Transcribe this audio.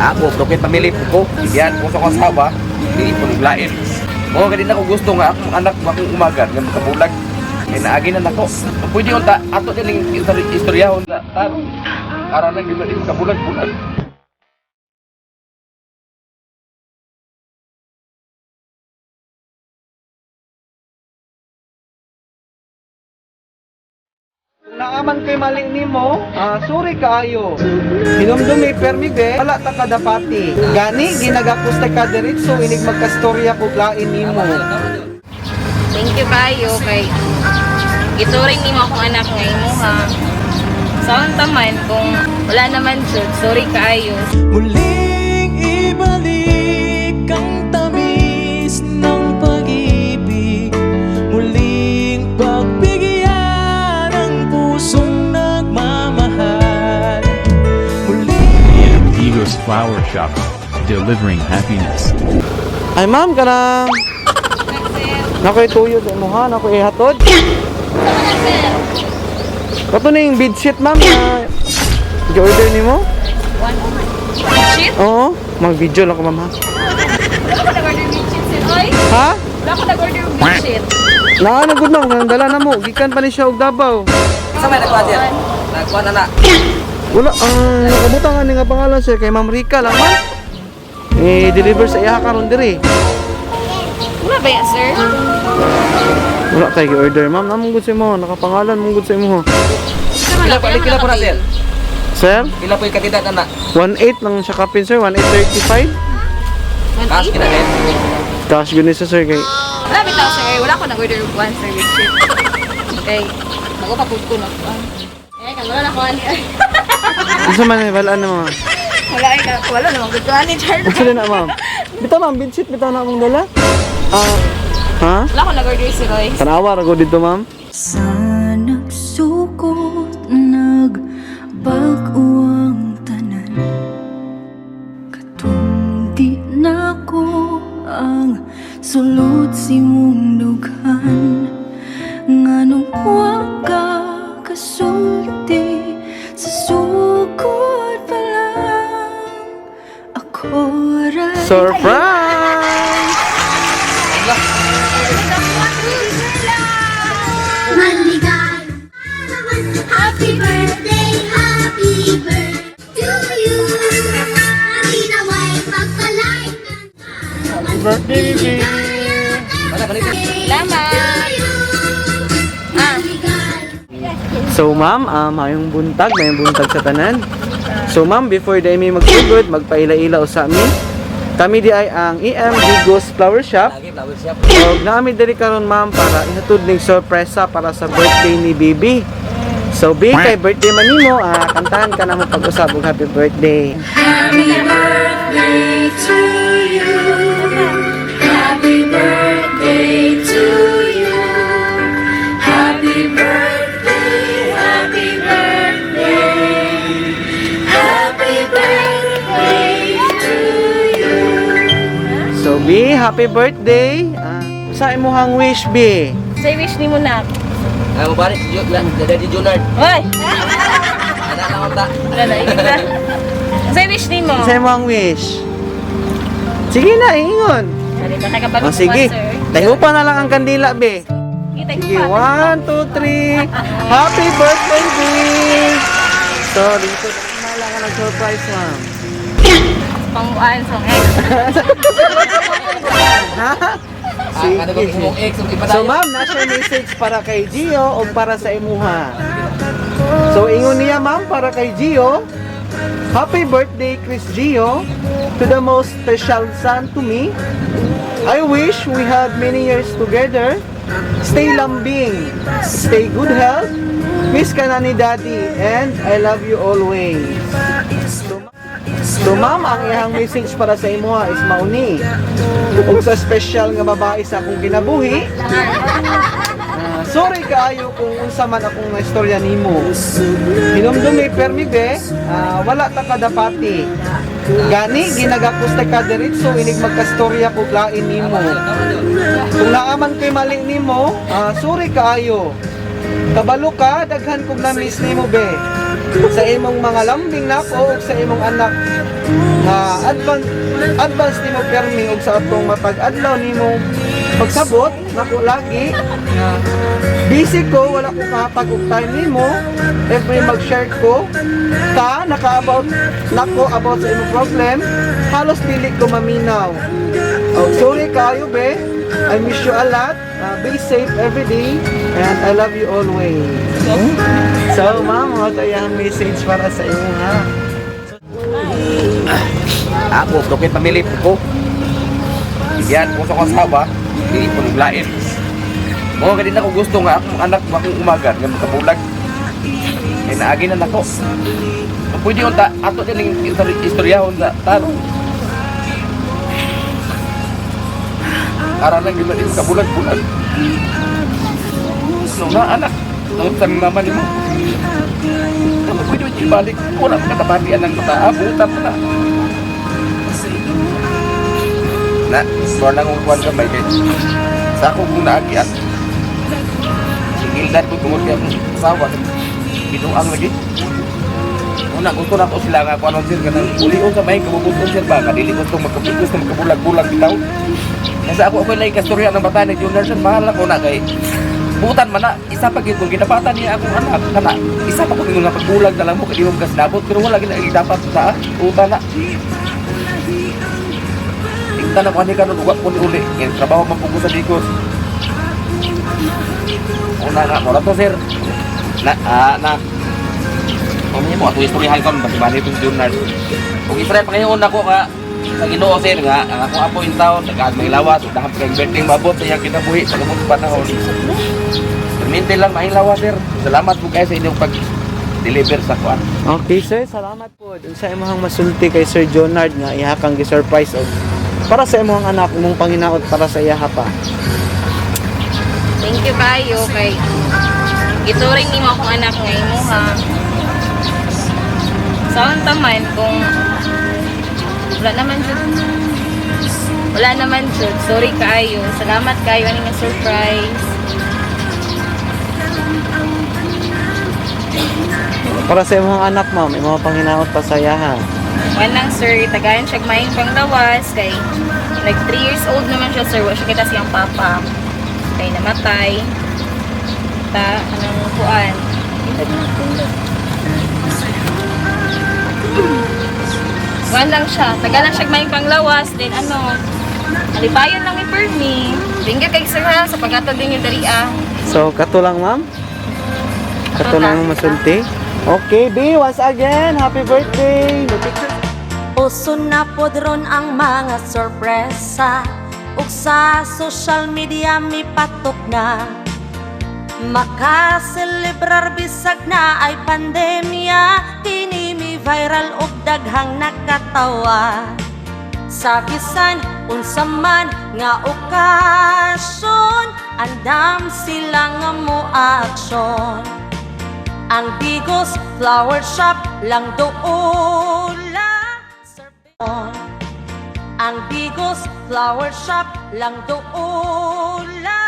Ako, broken family po ko. Yan, kung sa akong asawa, hindi po naglain. Mga ganun ako gusto nga akong anak mo akong umagan nga makabulag. Kaya naagi na nako. Kung pwede unta, ato din yung istoryahon na tarong. Aron lang di ba di makabulag-bulag. Kung naaman kay mali nimo, sorry kaayo. Hinumdumi permi be, wala ta kadapati. Gani ginagapos ta ka diretso inig magkastorya kog lain nimo. Thank you kayo kay gituring nimo akong anak nga imuha. Sa unta man kung wala naman jud, sorry kaayo. Muling ibalik ang tamis ng pag-ibig. Muling pagbigyan ang pusong nagmamahal. Muling Amigos Flower Shop, delivering happiness. Ay ma'am, kanang nakoy tuyo sa imuha, nakoy ihatod. Kato na yung bedsheet ma'am na gi-order nimo? Shit? Oo, mag-video lang ko ma'am ha. Wala ko nag-order bedsheet sir. Oy, Ha? wala ko nag-order og bedsheet. Naa na gud ma'am, kanang dala na mo. Gikan pa ni siya og Davao. Sa may nagkuha sir? Nagkuha na na. Wala, ang nakabutang ani nga pangalan sir kay Ma'am Rica lang man. Eh, deliver sa iya karon diri. Wala ba yan, sir? Wala kay gi-order ma'am. Namong gud sa imo, nakapangalan mong gud sa imo. Pila po, pila po na sir? Sir, Pila po yung kantidad na na? 1.8 lang siya kapin sir, 1.835. Cash kina din. Cash gud ni siya sir kay Wala bitaw sir, wala ko nag-order og one sir bedsheet. Okay, bago pa pud ko na. Eh, kang wala na ko ani. Unsa man eh, wala na ma'am. Wala ay ka, wala naman gud ko ani char. Unsa na ma'am? Bitaw ma'am, bedsheet bitaw na akong dala. Ah, ha? Wala ko nag-order si Roy. Tanawa ra gud dito ma'am. Sa nagsukot nagbag-o ang tanan. Katong di nako ang sulod si mong dughan. Nganong wa ka kasulti sa sukod pa lang ako ra. Surprise! Maligay. Happy birthday, happy birthday to you. Happy naway pagpalain ka. Happy Birthday, baby! Salamat. Ah. So ma'am, mayong buntag sa tanan. So ma'am, before day mi magsugod, magpaila-ila usa mi. Kami di ay ang EM Digos Flower Shop. Lagi, flower shop. Og naami diri karon ma'am para ihatod ning sorpresa para sa birthday ni Bibi. So B, kay birthday man nimo, kantahan ka na mo pag-usab og happy birthday. Happy to you. Happy birthday to you. Happy birthday, happy birthday. Happy birthday to you. So B, happy birthday. Sa imuhang wish B. Say wish nimo na. Ay, mabalik si Daddy Junard. Oy, Anak lang ta. wala na yun na. Say wish nimo. Sa imuhang wish. Sige na, ingon. Dali ba kay O sige. Tayo pa na lang ang kandila, B. Kita Sige, 1, 2, 3. Happy birthday, B! So, dito na ka ng surprise, ma'am. Panguan sa ex. Ha? Ah, ano kung imong ex, kung So, ipadayon. ma'am, nasa message para kay Gio o para sa imuha. So, ingon niya, ma'am, para kay Gio. Happy birthday, Chris Gio, to the most special son to me. I wish we had many years together. Stay lambing, stay good health. Miss ka na ni Daddy, and I love you always. So, ma'am, ang iyang message para sa imuha is mauni. Ug sa special nga babae sa akong kinabuhi, sorry kaayo kung unsa man akong istorya nimo. Hinumdumi permi be, wala ta kadapati. Gani ginagapos ta ka diretso inig magkastorya kog lain nimo. Kung naaman kay mali nimo, sorry kaayo. Kabalo ka, daghan kog na-miss nimo, be. Sa imong mga lambing nako ug sa imong anak nga advance advance nimo permi ug sa atong matag adlaw nimo pagsabot nako lagi nga busy ko, wala ko kahatag og time nimo. Every mag-share ko ka naka-about nako about sa imong problem, halos dili ko maminaw. Oh, sorry kayo, be. I miss you a lot. Be safe every day and I love you always. So, ma'am, what ay ang message para sa imo, ha? Ako, broken family po ko. Yan, kung sa akong asawa, hindi po naglain. Mga ganun ako gusto nga akong anak akong umagan nga makabulag. Kaya naagi na nako. Kung pwede unta, ato din ang istoryahon sa tarong. Ara lang gila din kabulag-bulag. No na anak, nang sa mama nimo. Kung pwede mo ibalik, wala makatapatian ng mata, abutan na. Na, so lang kung kuwan kamay kay sa ako kung naagian. Singildan ko tungod kay akong asawa. Binuang lagi. Una, gusto na ko sila nga kuan, sir, kanang ulion sa may kabubuton, sir, ba nga dili gusto magkabit, gusto magkabulag-bulag bitaw. Kasi ako ako lay kastorya ng bata ni Junior, sir, mahal ako na kay butan man na isa pa gyud kung ginapatan niya akong anak kana isa pa kung nga pagbulag na lang mo kay di mo kasinabot, pero wala gid dapat sa uta na. Tingnan na ko ani karon ugat ko ni uli. Kay trabaho man po ko sa Digos. Una nga mo to, sir. Na ah, na. Kung mo ato istoryahan kon basi bani itong journal. Kung Israel pangayon nako nga sa Ginoo, sir, nga ang akong apo in town tagaan may lawas ug dahang kay birthday mabot sa iyang kinabuhi sa lumot panahon. Permente lang may lawas, sir. Salamat po kayo sa inyong pag deliver sa kuan. Okay, sir. Salamat po. Sa imong masulti kay Sir Jonard nga iha kang gi-surprise og para sa imong anak, imong panginaot para sa iyaha pa. Thank you kayo kay gituring nimo akong anak nga imuha. Sa unta man kung wala naman jud. Wala naman jud. Sorry kaayo. Salamat kayo ani nga surprise. Para sa imong anak, ma'am, imong panginaot pa sa iyaha. Kuan lang, sir, tagayan siya maayong panglawas kay like 3 years old naman siya, sir, wa siya kita siyang papa. Kay namatay. Ta anong kuan. Kuan lang siya, taga lang siya maayong panglawas then ano, alipayon lang ni permi. Thank you kay sir ha sa paghatod ninyo diri ah. So, kato lang, ma'am. Kato lang ang masulti. Okay, B, once again, happy birthday. May picture. Uso na pod ron ang mga sorpresa ug sa social media mipatok na. Makaselebrar bisag na ay pandemya. Kini mi viral ug daghang nakatawa. Sa bisan unsa man nga okasyon, andam sila nga mo aksyon. Ang Digos Flower Shop lang doula. Ang Digos Flower Shop lang doula.